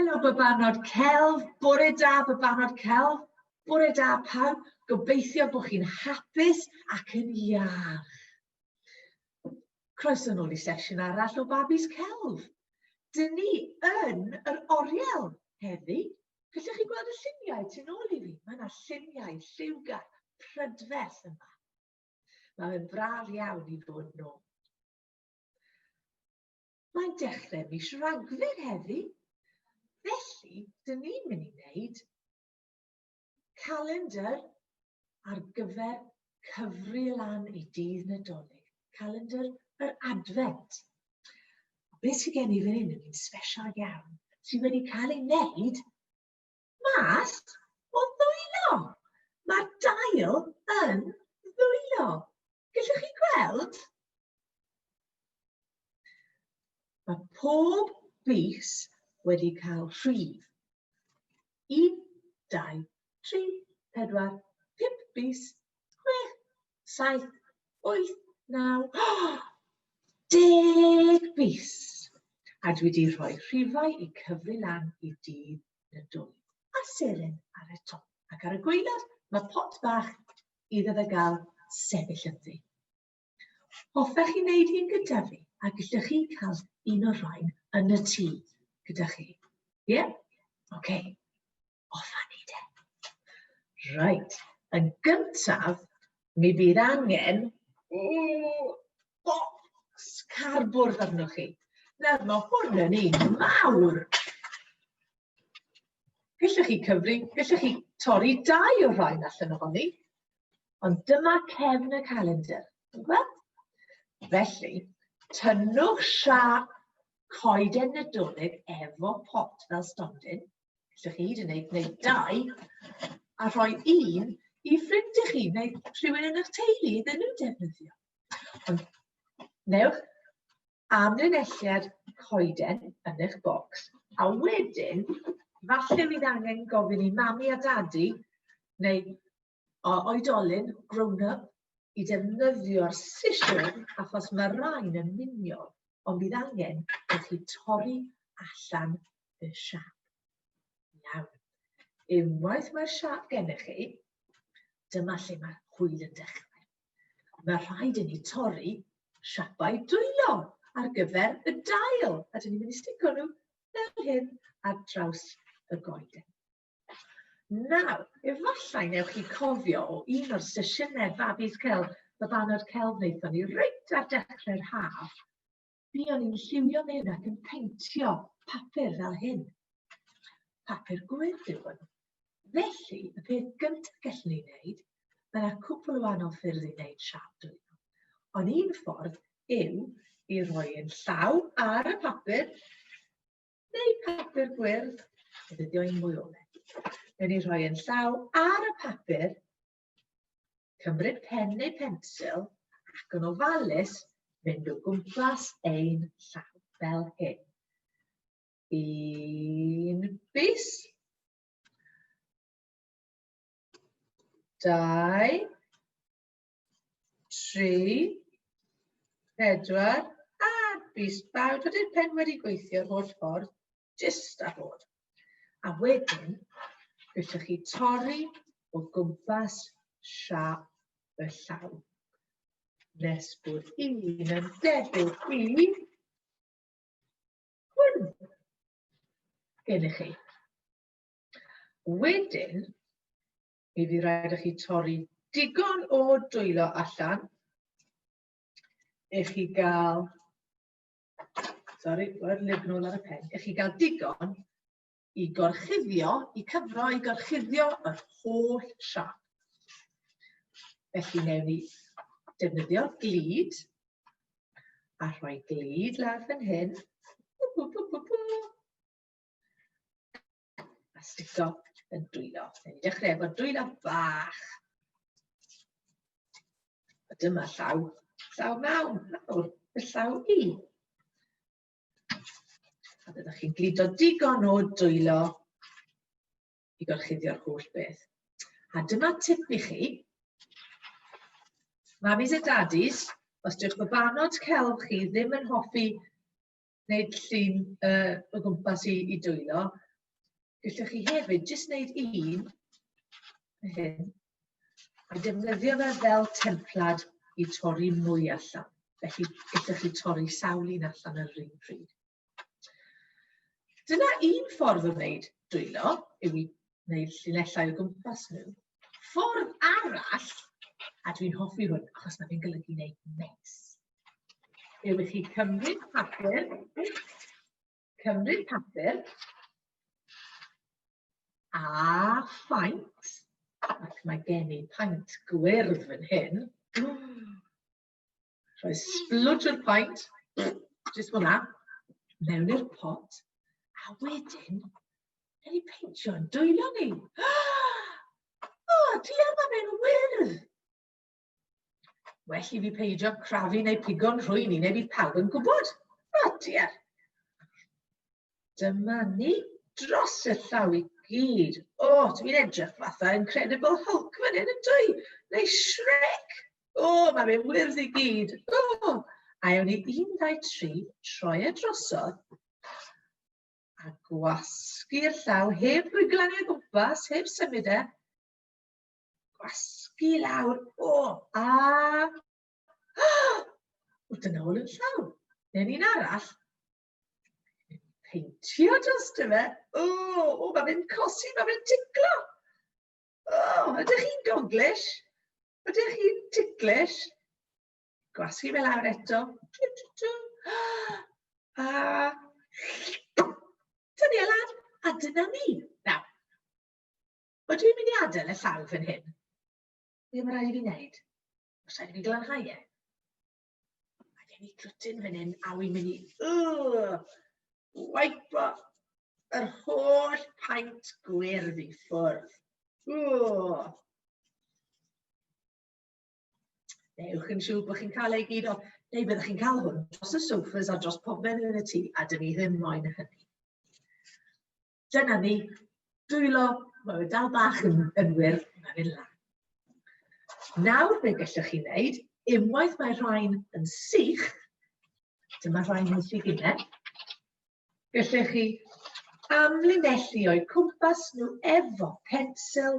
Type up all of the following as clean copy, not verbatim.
Helo babanod celf, bore da babanod celf, bore da pawb, gobeithio bod chi'n hapus ac yn iach. Croeso nôl i sesiwn arall o Babis Celf. Dyn ni yn yr oriel heddi. Gallwch chi gweld y lluniau tu nôl i fi? Mae yna lluniau lliwgar, prydferth yma. Mae fe'n braf iawn i fod nôl. Mae'n dechrau mis Rhagfyr heddi. Felly, dyn ni'n mynd i wneud calendr ar gyfer cyfri lan i dydd Nadolig. Calendr yr Adfent. Beth sydd gen i fan hyn yn un sbesial iawn, sydd wedi cael ei wneud mas o ddwylo. Mae'r dail yn ddwylo. Gallwch chi gweld? Mae pob bys wedi cael rhif. 1, 2, 3, 4, 5 bys, 6, 7, 8, 9, 10 bys. A dwi wedi rhoi rhifau i cyfri lan i dydd Nadolig. A seren ar y top. Ac ar y gwaelod mae pot bach iddo fe gael sefyll ynddi. Hoffech chi wneud un gyda fi? A gallech chi cael un o'r rhain yn y tŷ gyda chi. Ie? Yeah? Oce. Okay. Off â ni de. Reit. Yn gyntaf, mi fydd angen bocs cardbwrdd arnoch chi. Nawr, mae hwn yn un mawr. Gallwch chi cyfri, gallwch chi torri dau o'r rhain allan ohoni. Ond dyma cefn y calendr. Chi'n gweld? Felly, tynnwch siâp coeden Nadolig efo pot fel stondin. Gallwch chi hyd yn oed gwneud dau a rhoi un i ffrind i chi neu rhywun yn eich teulu iddyn nhw defnyddio. Ond newch amlinelliad coeden yn eich bocs, a wedyn, falle fydd angen gofyn i mami a dadi, neu oedolyn, grown-up, i defnyddio'r sisiwr, achos mae rhain yn miniog, ond bydd angen i chi torri allan y siap. Iawn. Unwaith mae'r siap gennych chi, dyma lle mae'r hwyl yn dechrau. Mae rhaid i ni torri siapau dwylo ar gyfer y dail, a dyn ni'n mynd i stico nhw fel hyn ar draws y goeden. Nawr, efallai newch chi cofio o un o'r sesiynau Babis Celf, Babanod Celf wnaethon ni reit ar dechrau'r haf, buon ni'n lliwio mewn ac yn peintio papur fel hyn. Papur gwyrdd yw hwn. Felly, y peth gyntaf gallwn ni wneud, mae yna cwpl o wahanol ffyrdd i wneud siâp dwylo. Ond un ffordd yw i roi ein llaw ar y papur, neu papur gwyrdd, defnyddio un mwy ole. Newn ni rhoi ein llaw ar y papur, cymryd pen neu pensil, ac yn ofalus mynd o gwmpas ein llaw fel hyn. Un bys. Dau. Tri. Pedwar. A bys bawd. Ydy'r pen wedi gweithio'r holl ffordd? Jyst a bod. A wedyn, gallwch chi torri o gwmpas siâp y llaw. Nes bod un yn debyg i hwn gennych chi. Wedyn, mi fydd rhaid i chi torri digon o dwylo allan i chi gael, sori, roi'r lid nôl ar y pen, i chi gael digon i gorchuddio, i cyfro, i gorchuddio yr holl siap. Felly newn ni defnyddio glid a rhoi glid lawr fan hyn. A stico yn dwylo. Newn ni dechrau efo dwylo bach. A dyma llaw, llaw mawr, mawr, y llaw i. A byddwch chi'n gludo digon o dwylo i gorchuddio'r holl beth. A dyma tip i chi. Mamis a dadis, os dyw'ch babanod celf chi ddim yn hoffi wneud llun o gwmpas i, i dwylo, Gallwch chi hefyd jyst wneud un hyn a defnyddio fe fel templad i torri mwy allan. Felly gallwch chi torri sawl un allan ar yr un pryd. Dyna un ffordd o wneud dwylo, yw i wneud llinellau o gwmpas nhw. Ffordd arall, a dwi'n hoffi hwn achos mae fe'n golygu wneud mess, yw i chi cymryd papur, cymryd papur a phaent, ac mae gen i paent gwyrdd fan hyn. Rhoi splwj o'r paent, jyst fel 'na, mewn i'r pot, a wedyn, newn ni peintio'n dwylo ni. O, diar, mae fe'n wyrdd! Well i fi peidio crafu neu pigo'n rhwyn i, neu bydd pawb yn gwybod. O, diar. Dyma ni dros y llaw i gyd. O, dwi'n edrych fatha Incredible Hulk fan hyn yn dwi? Neu Shrek. O, mae fe'n wyrdd i gyd. O, a ewn ni 1, 2, 3, troi e drosodd a gwasgu'r llaw heb rwyglan o gwmpas, heb symud e. Gwasgu lawr. O, a... O, dyna ôl yn llaw. Neu'n un arall. Peintio dros dy fe. O, o, mae fe'n cosi, mae fe'n ticlo. O, ydych chi'n goglish? Ydych chi'n ticklish? Gwasgu fe lawr eto. Tw, tw, tw. A tynnu e lan. A dyna ni. Nawr, ydw i'n mynd i adael y llaw fan hyn? Be mae rhaid i fi wneud? Os rhaid i fi glanhau e? Mae gen i glwtyn fan hyn a wy'n mynd i wipo yr holl paent gwyrdd i ffwrdd. Newch yn siŵr bod chi'n cael ei gyd o, neu byddwch chi'n cael hwn dros y sofas a dros popeth yn y tŷ, a dyn ni ddim moyn hynny. Dyna ni, dwylo, mae fe dal bach yn, yn wyrdd, mae'n mynd lan. Nawr be gallwch chi wneud, unwaith mae rhain yn sych, dyma rhain yn lligunau, gallwch chi amlinellu o'u cwmpas nhw efo pensil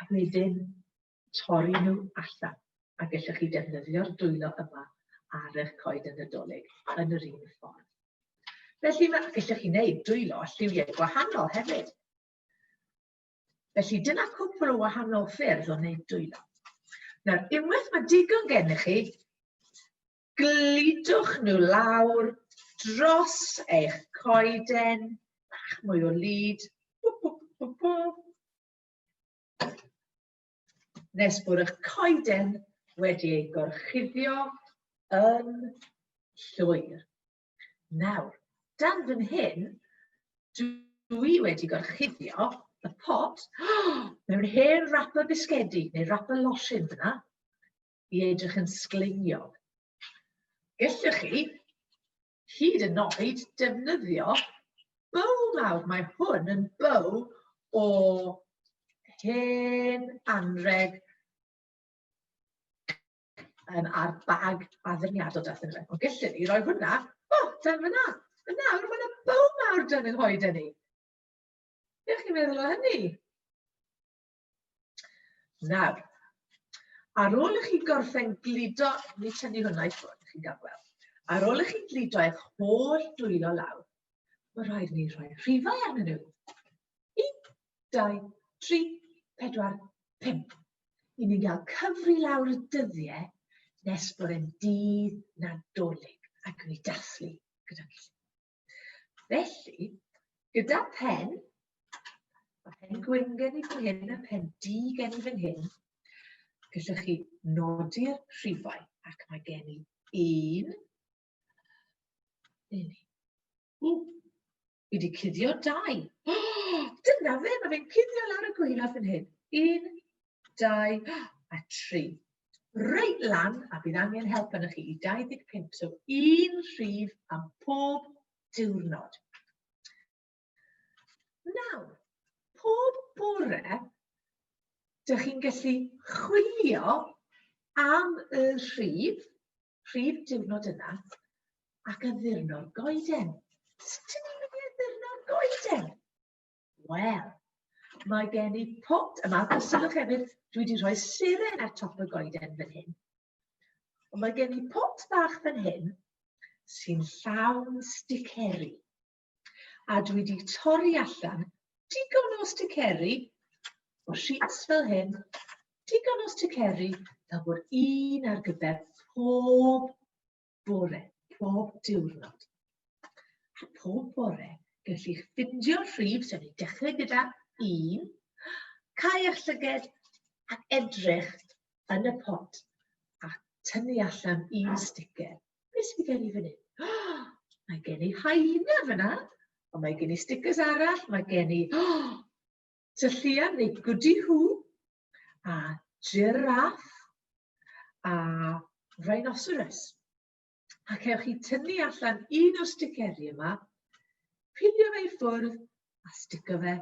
a wedyn torri nhw allan. A gallwch chi defnyddio'r dwylo yma ar eich coed yn Nadolig yn yr un ffordd. Felly mae, gallwch chi wneud dwylo a lliwiau gwahanol hefyd. Felly dyna cwpl o wahanol ffyrdd o wneud dwylo. Nawr, unwaith mae digon gennych chi, gludwch nhw lawr dros eich coeden, bach mwy o lid, bwp, bwp, bwp, bwp, nes bod eich coeden wedi ei gorchuddio yn llwyr. Nawr, dan fan hyn, dwi wedi gorchuddio y pot mewn hen wrapper bisgedi neu wrapper losin fyna i edrych yn sgleiniog. Gellwch chi hyd yn oed defnyddio bow mawr. Mae hwn yn bow o hen anreg a'r bag addurniadol dath yn fe. Ond gallwn ni roi hwnna, o, oh, dan fyna. A nawr mae yna bow mawr dan yng nghoeden ni. Beth chi'n meddwl o hynny? Nawr, ar ôl i chi gorffen gludo, ni tynnu hwnna i ffwrdd, chi'n gael gweld. Ar ôl i chi gludo eich holl dwylo lawr, mae rhaid i ni rhoi rhifau arnyn nhw. 1, 2, 3, 4, 5. I ni'n cael cyfri lawr y dyddiau nes bod e'n dydd Nadolig ac yn ei dathlu gyda'n gilydd. Felly, gyda pen, mae pen gwyn gen i fan hyn a pen du gen i fan hyn, gallwch chi nodi'r rhifau ac mae gen i un, un, ww, fi wedi cuddio dau. Oh, dyna fe, mae fe'n cuddio lawr y gwaelod fan hyn. Un, 2 a 3. Reit lan, a bydd angen help arnoch chi i 25, so un rhif am pob diwrnod. Nawr, pob bore, dych chi'n gallu chwilio am y rhif, rhif diwrnod yna, ac addurno'r goeden. Sut ydyn ni'n mynd i addurno'r goeden? Wel, mae gen i pot yma, a sylwch hefyd, dwi wedi rhoi seren ar top y goeden fan hyn. Ond mae gen i pot bach fan hyn sy'n llawn sticeri. A dwi wedi torri allan digon o sticeri o sheets fel hyn, digon o sticeri fel bod un ar gyfer pob bore, pob diwrnod. A pob bore, gallwch ffindio'r rhif, so ni'n dechrau gyda un, cau eich llyged ac edrych yn y pot a tynnu allan un sticker. Beth sydd gen i fan hyn? Oh, mae gen i hyena fyna, ond mae gen i stickers arall, mae gen i oh, tylluan neu goody hoo, a jiráff, a rhinoceros. A cewch chi tynnu allan un o'r sticeri yma, pilio fe i ffwrdd a stico fe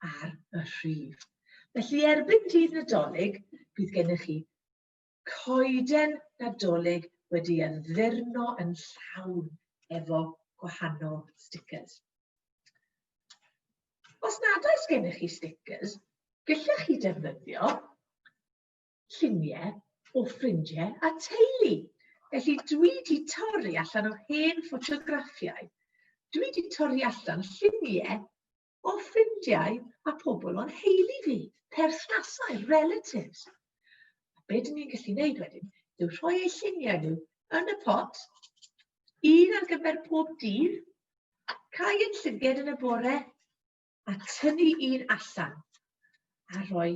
ar y rhif. Felly erbyn dydd Nadolig, bydd gennych chi coeden Nadolig wedi addurno yn llawn efo gwahanol stickers. Os nad oes gennych chi stickers, gallech chi defnyddio lluniau o ffrindiau a teulu. Felly dwi wedi torri allan o hen ffotograffiau. Dwi wedi torri allan lluniau o ffrindiau a pobl o'n heili fi, perthnasau, relatives. A be dyn ni'n gallu gwneud wedyn yw rhoi eu lluniau nhw yn y pot, un ar gyfer pob dydd, cau yn llyged yn y bore, a tynnu un allan a rhoi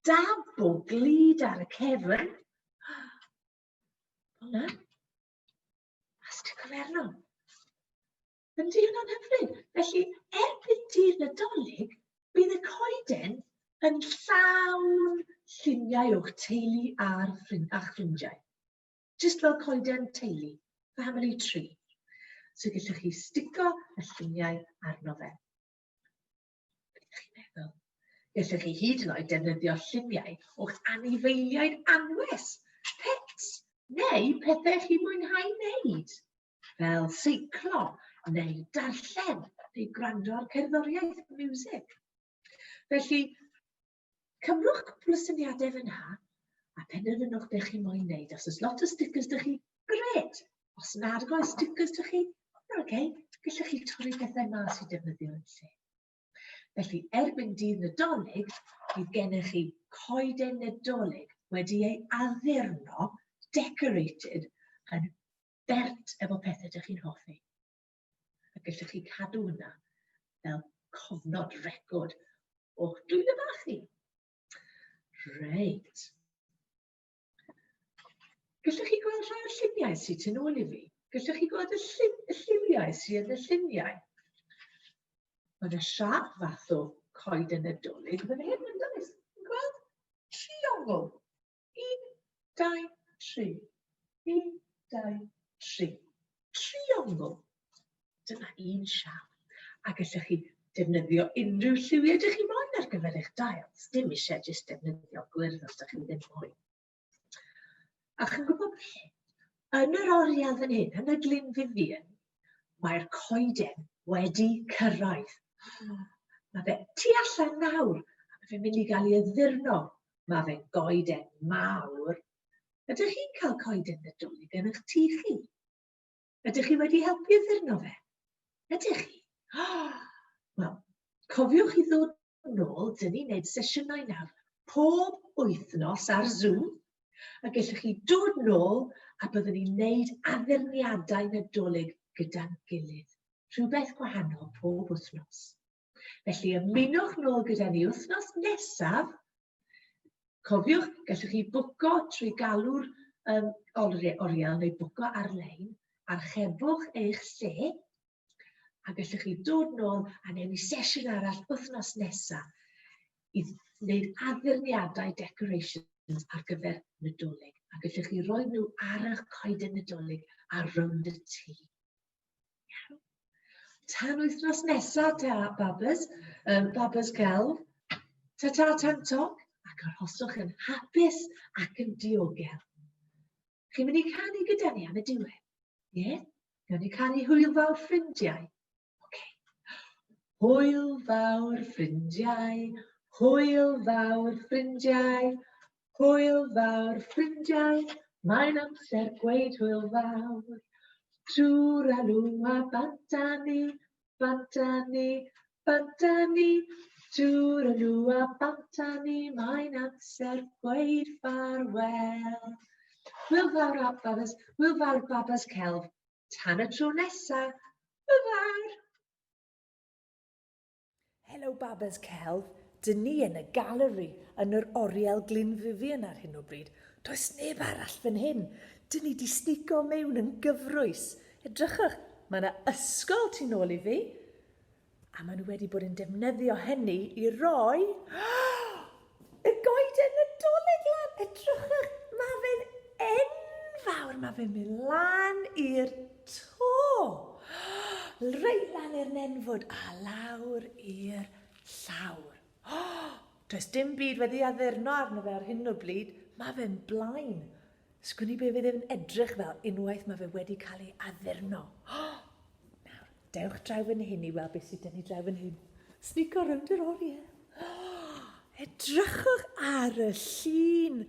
dab o glud ar y cefn. Hwna. A stico fe arno. Yndi hwnna'n hyfryd? Felly, erbyn dydd Nadolig, bydd y coeden yn llawn lluniau o'ch teulu a'r ffrind, a'ch ffrindiau. Jyst fel coeden teulu, family tree. So gallwch chi stico y lluniau arno fe. Beth ydych chi'n meddwl? Gallwch chi hyd yn oed defnyddio lluniau o'ch anifeiliaid anwes, pets, neu pethau chi'n mwynhau wneud, fel seiclo, neu darllen, neu gwrando ar cerddoriaeth, music. Felly, Cymrwch cwpl o syniadau fan 'na a penderfynwch beth chi moyn wneud. Os oes lot o stickers 'da chi, grêt! Os nad oes stickers 'da chi, oce, okay, gallwch chi torri pethau mas i defnyddio yn lle. Felly, erbyn dydd Nadolig, bydd gennych chi coeden Nadolig wedi ei addurno, decorated, yn bert efo pethau ydych chi'n hoffi. A gallwch chi cadw hwnna fel cofnod, record o'ch dwylo bach chi. Reit. Gallwch chi gweld rhai o'r lluniau sydd tu nôl i fi? Gallwch chi gweld y, llun, y lliwiau sydd yn y lluniau? Mae yna siap fath o coed yn y dolyg fan hyn, yn does? Yn gweld? Triongl. 1, 2, 3. 1, 2, 3. Triongl. Dyma un siap. A gallwch chi defnyddio unrhyw lliwiau ydych chi moyn ar gyfer eich dail. Dim eisiau jyst defnyddio gwyrdd os ydych chi ddim moyn. A chi'n gwybod beth? Yn yr oriel fan hyn, yn y Glyn Vivian, mae'r coeden wedi cyrraedd. Mae fe tu allan nawr, a mae fe'n mynd i gael ei addurno. Mae fe'n goeden mawr. Ydych chi'n cael coeden Nadolig yn eich tŷ chi? Ydych chi wedi helpu addurno fe? Ydych chi? Wel, cofiwch i ddod nôl, dyn ni'n neud sesiynau nawr pob wythnos ar Zoom, a gallwch chi dod nôl a byddwn ni'n neud addurniadau Nadolig gyda'n gilydd. Rhywbeth gwahanol pob wythnos. Felly ymunwch nôl gyda ni wythnos nesaf. Cofiwch, gallwch chi bwco trwy galw'r um, oriel neu bwco ar-lein. Archebwch eich lle a gallwch chi dod nôl a newn ni sesiwn arall wythnos nesa i wneud addurniadau decorations ar gyfer Nadolig. A gallwch chi roi nhw ar eich coeden Nadolig a rownd y tŷ. Iawn. Tan wythnos nesa, ta, babys, babys celf. Ta ta tan toc, ac arhoswch yn hapus ac yn diogel. Chi'n mynd i canu gyda ni am y diwedd? Ie? Yeah? Gawn ni canu hwyl fawr ffrindiau? Oce. Okay. Hwyl fawr ffrindiau, hwyl fawr ffrindiau, hwyl fawr ffrindiau, mae'n amser gweud hwyl fawr. Twralw a bant â ni, bant â ni, bant â ni, twralw a bant â ni, mae'n amser gweud ffarwel. Hwyl fawr a babas, hwyl fawr babas celf, tan y tro nesa, hwyl fawr! Helo Babas Celf, dyn ni yn y galeri yn yr Oriel Glyn Vivian ar hyn o bryd. Does neb arall fan hyn. Dyn ni di snico mewn yn gyfrwys. Edrychwch, mae yna ysgol tu nôl i fi. A maen nhw wedi bod yn defnyddio hynny i roi y goeden Nadolig lan. Edrychwch, mae fe'n enfawr. Mae fe'n mynd lan i'r to. Reit lan i'r nenfwd a lawr i'r llawr. Does dim byd wedi addurno arno fe ar hyn o bryd. Mae fe'n blaen. Sgwn i be fydd e'n edrych fel unwaith mae fe wedi cael ei addurno. Nawr, dewch draw fan hyn i weld beth sydd dyn ni draw fan hyn. Sneako rownd yr oriel. Edrychwch ar y llun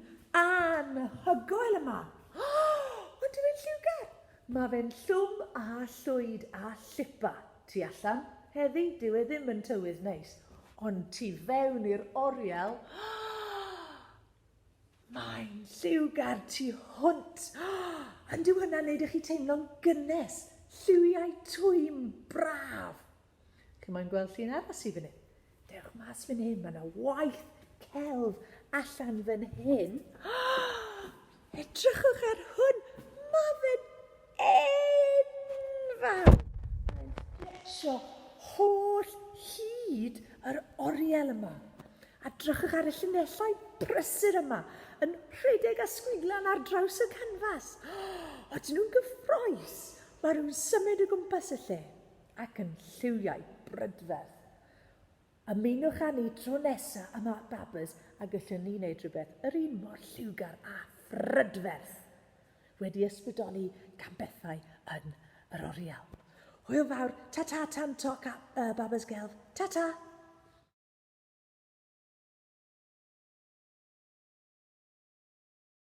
anhygoel yma. Ond yw e'n lliwgar? Mae fe'n llwm a llwyd a llipa tu allan heddi, dyw e ddim yn tywydd neis, ond tu fewn i'r oriel, mae'n lliwgar tu hwnt! Yn dyw hynna'n neud i chi teimlo'n gynnes? Lliwiau twym, braf! Chi moyn gweld llun arall sydd fan hyn? Dewch mas fan hyn, mae yna waith celf allan fan hyn. Edrychwch ar hwn, mae fe'n enfawr! Mae'n stretcho holl hyd yr oriel yma. A drychwch ar y llinellau prysur yma, yn rhedeg a sgwiglan ar draws y canfas. Odyn nhw'n gyffroes? Mae nhw'n symud o gwmpas y lle ac yn lliwiau brydferth. Ymunwch â ni tro nesa yma at Babas a gallwn ni wneud rhywbeth yr un mor lliwgar a phrydferth, wedi ysbrydoli gan bethau yn yr oriel. Hwyl fawr, ta ta tan toc a Babas Gelf, ta ta!